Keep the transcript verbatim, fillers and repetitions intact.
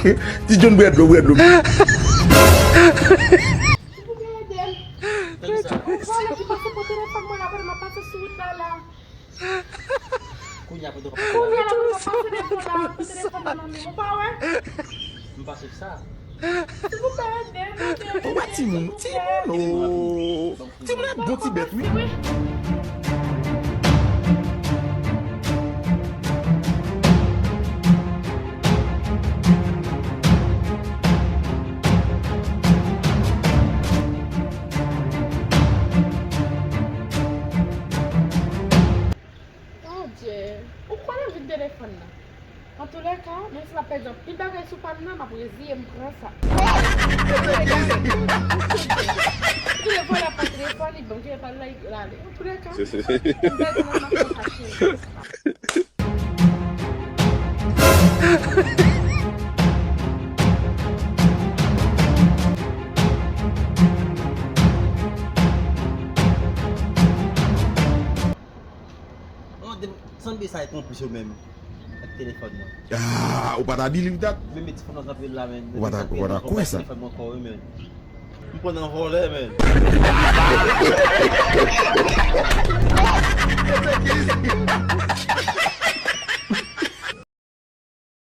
Ti John bwè dlo, bwè dlo. Silvouplè, ede m. Yon vòlè ki pase pran telefòn mwen la pandan m ap pase sou wout la la. Kounye a pou w pase la. Kounye a la pou w pase telefòn la, pran telefòn nan men m, ou pa wè? M pa swiv sa. Silvouplè, ede m, ede m. Ou wè timoun, timoun, o. Timoun ap bon ti bèt, wi. Bondye, ou kwè nan vin telefòn nan? Antoulèka, menm si m ap pèdi anpil bagay sou pa m nan, m ap reziye m pran sa. Kile vòlè pran telefòn li, ban m kile pa l la, l ale. Antoulèka, m pèdi nan m ap pran sa cheri. Sanble sa e konplis yo menm ak telefòn nan. Ah, ou pa ta di li dat. Menm met telefòn nan antre la, men. Ou pa ta, ou pa ta kwè sa. Telefòn mwen ankò, wi, men. M pran nan vòlè, men.